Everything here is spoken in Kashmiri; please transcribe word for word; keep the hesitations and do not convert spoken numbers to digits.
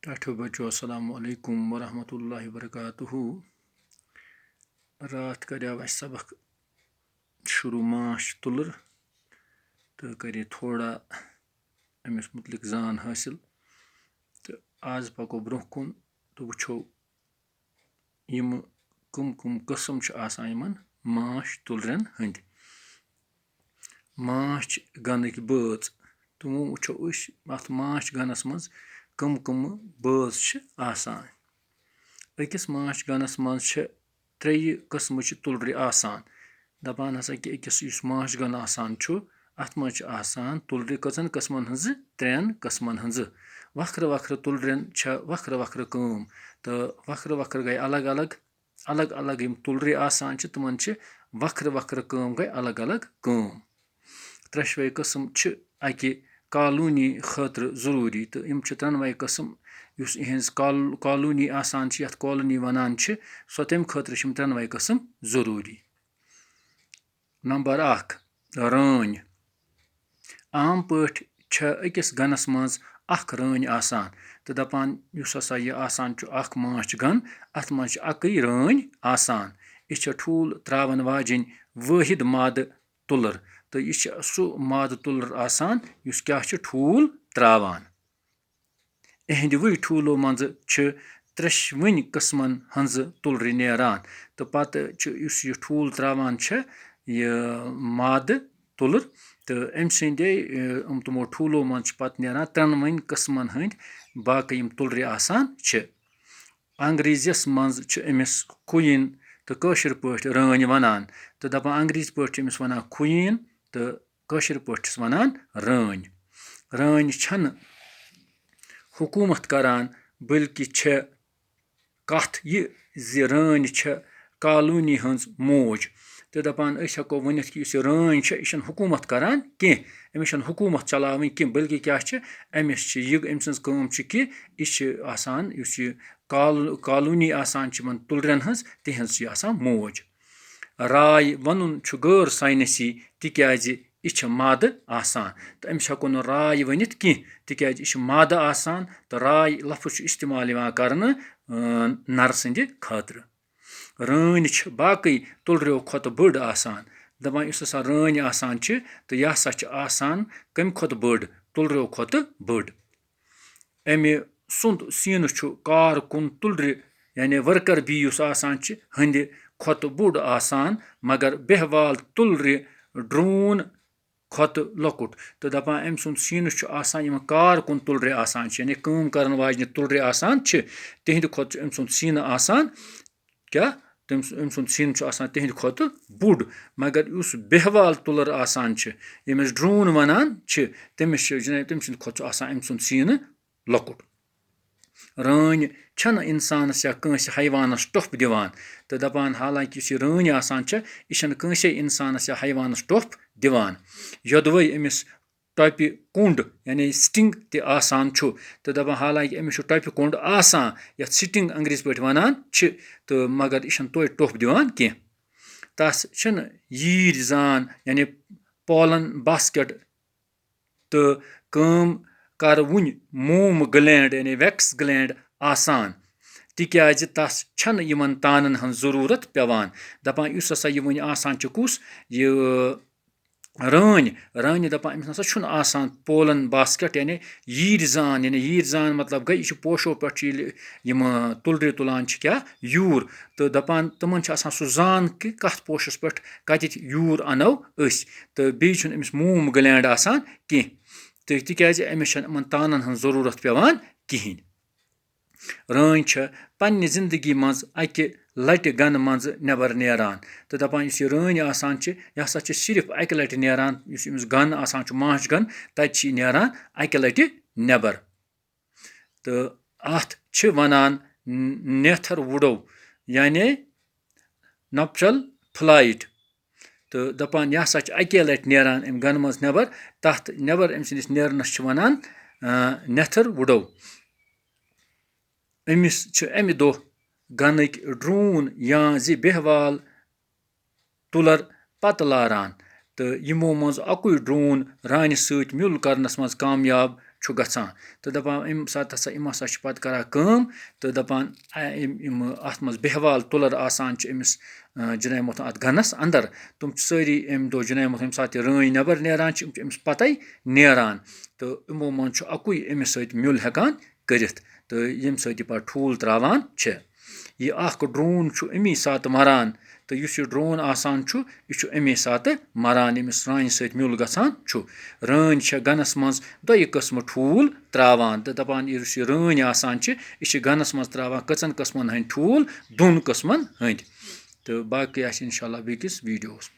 ٹاٹھیو بچو، السلام علیکم ورحمۃ اللہ وبرکاتہ۔ راتھ کریو اَسہِ سبق شروع ماچھ تُلر تہٕ کَرے تھوڑا أمِس مُتعلِق زان حٲصِل۔ تہٕ آز پَکو برٛونٛہہ کُن تہٕ وٕچھو یِم کٕم کٕم قٕسٕم چھِ آسان یِمَن ماچھ تُلرٮ۪ن ہٕنٛدۍ۔ ماچھ گَنٕکۍ بٲژ۔ تہٕ وۄنۍ وٕچھو أسۍ اَتھ ماچھ گَنَس منٛز کٕم کٕم بٲژ چھِ آسان۔ أکِس ماچھ گَنَس منٛز چھِ ترٛیٚیہِ قٕسمٕچہِ تُلرِ آسان۔ دَپان ہسا کہِ أکِس یُس ماچھ گَن آسان چھُ، اَتھ منٛز چھِ آسان تُلرِ کٔژَن قٕسمَن ہٕنٛزٕ؟ ترٛٮ۪ن قٕسمَن ہٕنٛزٕ۔ وَکھرٕ وَکھرٕ تُلرٮ۪ن چھےٚ وَکھرٕ وَکھرٕ کٲم، تہٕ وَکھرٕ وَکھرٕ گٔے الگ الگ، الگ الگ یِم تُلرِ آسان چھِ، تِمَن چھِ وَکھرٕ وَکھرٕ کٲم، گٔے الگ الگ کٲم۔ ترٛٮ۪شوَے قٕسٕم چھِ اَکہِ کالونی خٲطرٕ ضروٗری، تہٕ یِم چھِ ترٛٮ۪نوَے قٕسٕم، یُس یِہٕنٛز کال-، کالونی آسان چھِ، یَتھ کالونی وَنان چھِ، سۄ تَمہِ خٲطرٕ چھِ یِم ترٛٮ۪نوَے قٕسٕم ضروٗری۔ نمبر اکھ، رٲنۍ۔ عام پٲٹھۍ چھےٚ أکِس گَنَس منٛز اکھ رٲنۍ آسان، تہٕ دَپان یُس ہسا یہِ آسان چھُ اکھ ماچھ گَن، اَتھ منٛز چھِ اَکٕے رٲنۍ آسان۔ یہِ چھےٚ ٹھوٗل ترٛاوَن واجیٚنۍ وٲحد مادٕ تُلر، تہٕ یہِ چھِ سُہ مادٕ تُلر آسان یُس کیٛاہ چھُ؟ ٹھوٗل ترٛاوان۔ اِہِنٛدِ وٕے ٹھوٗلو منٛزٕ چھِ ترٛٮ۪شوٕنۍ قٕسمَن ہٕنٛزٕ تُلرِ نیران، تہٕ پَتہٕ چھُ یُس یہِ ٹھوٗل ترٛاوان چھِ، یہِ مادٕ تُلر، تہٕ أمۍ سٕنٛدے، یہِ، یِم تِمو ٹھوٗلو منٛز چھِ پَتہٕ نیران ترٛٮ۪نوٕنۍ قٕسمَن ہٕنٛدۍ باقٕے یِم تُلرِ آسان چھِ۔ انگریزیَس منٛز چھِ أمِس queen تہٕ کٲشِر پٲٹھۍ رٲنۍ وَنان، تہٕ دَپان انگریزی پٲٹھۍ چھِ أمِس وَنان queen تہٕ کٲشِر پٲٹھۍ چھِس وَنان رٲنۍ۔ رٲنۍ چھَنہٕ حکوٗمت کران، بلکہِ چھےٚ کَتھ یہِ زِ رٲنۍ چھےٚ کالونی ہٕنٛز موج۔ تہٕ دَپان أسۍ ہٮ۪کو ؤنِتھ کہِ یُس یہِ رٲنۍ چھےٚ، یہِ چھَنہٕ حکوٗمت کران کینٛہہ، أمِس چھَنہٕ حکوٗمت چلاوٕنۍ کینٛہہ، بلکہِ کیٛاہ چھِ؟ أمِس چھِ یہِ، أمۍ سٕنٛز کٲم چھِ کہِ یہِ چھِ آسان، یُس یہِ کال-، کالونی آسان چھِ یِمَن تُلرٮ۪ن ہٕنٛز، تِہِنٛز چھِ یہِ آسان موج۔ راے وَنُن چھُ غٲر ساینسی، تِکیٛازِ یہِ چھِ مادٕ آسان۔ تہٕ أمِس ہٮ۪کو نہٕ راے ؤنِتھ کینٛہہ، تِکیٛازِ یہِ چھِ مادٕ آسان، تہٕ راے لفظ چھُ استعمال یِوان کرنہٕ، اۭں، نرٕ سٕنٛدِ خٲطرٕ۔ رٲنۍ چھِ باقٕے تُلرٮ۪و کھۄتہٕ بٔڑ آسان۔ دَپان یُس ہسا رٲنۍ آسان چھِ، تہٕ یہِ ہسا چھِ آسان کَمہِ کھۄتہٕ بٔڑ؟ تُلرٮ۪و کھۄتہٕ بٔڑ۔ أمۍ سُنٛد سیٖنہٕ چھُ کارکُن تُلرِ، یعنی worker bee یُس آسان چھِ، ہٕنٛدِ کھۄتہٕ بوٚڑ آسان، مگر بیہہ وال تُلرِ drone کھۄتہٕ لۄکُٹ۔ تہٕ دَپان أمۍ سُنٛد سیٖنہٕ چھُ آسان، یِم کارکُن تُلرِ آسان چھِ، یعنی کٲم کَرَن واجنہِ تُلرِ آسان چھِ، تِہِنٛدِ کھۄتہٕ چھُ أمۍ سُنٛد سیٖنہٕ آسان کیٛاہ؟ تٔمۍ سُنٛد، أمۍ سُنٛد سیٖنہٕ چھُ آسان تِہِنٛدِ کھۄتہٕ بوٚڑ، مگر یُس بیہہ وال تُلر آسان چھِ، ییٚمِس drone وَنان چھِ، تٔمِس چھِ، جناب، تٔمۍ سٕنٛدِ کھۄتہٕ چھُ آسان أمۍ سُنٛد سیٖنہٕ لۄکُٹ۔ رٲنۍ چھَنہٕ اِنسانَس یا کٲنٛسہِ حیوانَس ٹۄپھ دِوان، تہٕ دَپان حالانکہِ یُس یہِ رٲنۍ آسان چھِ، یہِ چھَنہٕ کٲنٛسے اِنسانَس یا حیوانَس ٹۄپھ دِوان۔ یوٚدوَے أمِس ٹۄپہِ کُنٛڈ، یعنی sting، تہِ آسان چھُ، تہٕ دَپان حالانکہِ أمِس چھُ ٹۄپہِ کُنٛڈ آسان، یَتھ sting انگریزی پٲٹھۍ وَنان چھِ، تہٕ مگر یہِ چھَنہٕ توتہِ ٹۄپھ دِوان کینٛہہ۔ تَس چھِنہٕ ییٖرۍ زان، یعنی pollen basket، تہٕ کٲم کَروٕنۍ موم gland، یعنی wax gland آسان، تِکیٛازِ تَس چھَنہٕ یِمَن تانَن ہٕنٛز ضروٗرت پٮ۪وان۔ دَپان یُس ہسا یہِ وٕنہِ آسان چھُ کُس؟ یہِ رٲنۍ، رٲنہِ دَپان أمِس نَسا چھُنہٕ آسان pollen basket، یعنی ییٖرۍ زان، یعنی ییٖرۍ زان مطلب گٔے، یہِ چھُ پوشو پٮ۪ٹھ چھُ ییٚلہِ یِم، آ، تُلرِ تُلان چھِ کیٛاہ؟ یوٗر۔ تہٕ دَپان تِمَن چھُ آسان سُہ زان کہِ کَتھ پوشَس پٮ۪ٹھ کَتِتھ یوٗر اَنو أسۍ۔ تہٕ بیٚیہِ چھُنہٕ أمِس موم gland آسان کینٛہہ۔ تہٕ تِکیٛازِ أمِس چھَنہٕ یِمَن تانَن ہٕنٛز ضروٗرت پٮ۪وان کِہیٖنۍ۔ رٲنۍ چھےٚ پننہِ زندگی منٛز اکہِ لٹہِ گنہٕ منٛزٕ نٮ۪بر نیران۔ تہٕ دپان، یُس یہِ رٲنۍ آسان چھِ، یہِ ہسا چھِ صرف اکہِ لٹہِ نیران۔ یُس أمِس گن آسان چھُ، ماچھ گن، تتہِ چھِ یہِ نیران اکہِ لٹہِ نٮ۪بر۔ تہٕ اتھ چھِ ونان نیتھر وُڈو، یعنی nuptial flight۔ تہٕ دَپان، یہِ ہسا چھِ اَکے لَٹہِ نیران اَمہِ گَنہٕ منٛز نٮ۪بر۔ تَتھ نٮ۪بر أمۍ سٕنٛدِس نیرنَس چھِ وَنان، آ، نیتھر وُڈو۔ أمِس چھِ اَمہِ دۄہ گَنٕکۍ drone یا زِ بیہہ وال تُلر پتہٕ لاران، تہٕ یِمو منٛز اَکُے drone رانہِ سۭتۍ میُل کرنَس منٛز کامیاب چھُ گژھان۔ تہٕ دَپان، اَمہِ ساتہٕ ہسا، یِم ہسا چھِ پَتہٕ کران کٲم تہٕ دَپان، اَ-، یِم، یِم اَتھ منٛز بیہوال تُلر آسان چھِ أمِس، اَ، جناب محترم، اَتھ گَنَس اَندر، تِم چھِ سٲری اَمہِ دۄہ جناب محترم، ییٚمہِ ساتہٕ یہِ رٲنۍ نٮ۪بر نیران چھِ، یِم چھِ أمِس پَتَے نیران۔ تہٕ یِمو منٛز چھُ اَکُے أمِس سۭتۍ میُل ہٮ۪کان کٔرِتھ، تہٕ ییٚمہِ سۭتۍ یہِ پَتہٕ ٹھوٗل ترٛاوان چھِ۔ یہِ اَکھ ڈرون چھُ اَمی ساتہٕ مَران، تہٕ یُس یہِ ڈرون آسان چھُ، یہِ چھُ اَمی ساتہٕ مَران، ییٚمِس رانہِ سۭتۍ میُل گژھان چھُ۔ رٲنۍ چھےٚ گَنَس منٛز دۄیہِ قٕسمہٕ ٹھوٗل ترٛاوان تہٕ دَپان، یُس یہِ رٲنۍ آسان چھِ، یہِ چھِ گَنَس منٛز ترٛاوان کٔژَن قٕسمَن ہٕنٛدۍ ٹھوٗل؟ دۄن قٕسمَن ہٕنٛدۍ۔ تہٕ باقٕے آسہِ اِنشاء اللہ بیٚکِس ویٖڈیووَس منٛز۔